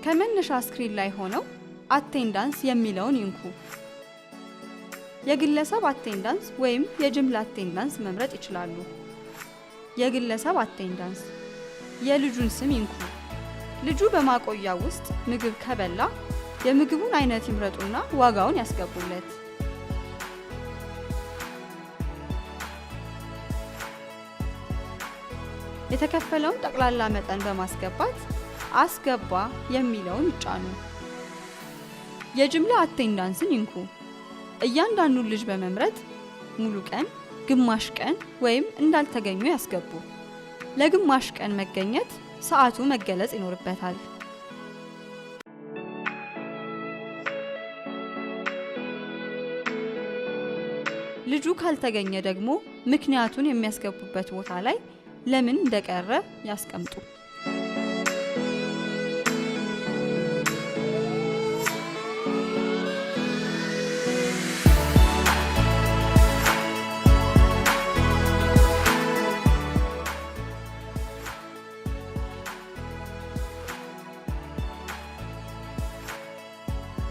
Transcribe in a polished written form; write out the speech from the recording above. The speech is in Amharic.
ከመነሻ screen ላይ ሆነው attendance የሚለውን ይንኩ። የግለሰብ attendance ወይም የጅምላ attendance መምረጥ ይችላሉ። የግለሰብ attendance፣ የልጁን ስም ይንኩ። ልጁ በማቆያ ውስጥ ምግብ ከበላ የምግቡን አይነት ይምረጡና ዋጋውን ያስገቡለት። የተከፈለውን ጠቅላላ መጠን በማስገባት አስገባ የሚለውን ይጫኑ። የጅምላ attendance ን ይንኩ። እያንዳንዱን ልጅ በመምረጥ ሙሉ ቀን፣ ግማሽ ቀን ወይም እንዳልተገኙ ያስገቡ። ለግማሽ ቀን መገኘት ሰዓቱ መገለጽ ይኖርበታል። ልጁ ካልተገኘ ደግሞ ምክንያቱን የሚያስገቡበት ቦታ ላይ ለምን እንደቀረ ያስቀምጡ።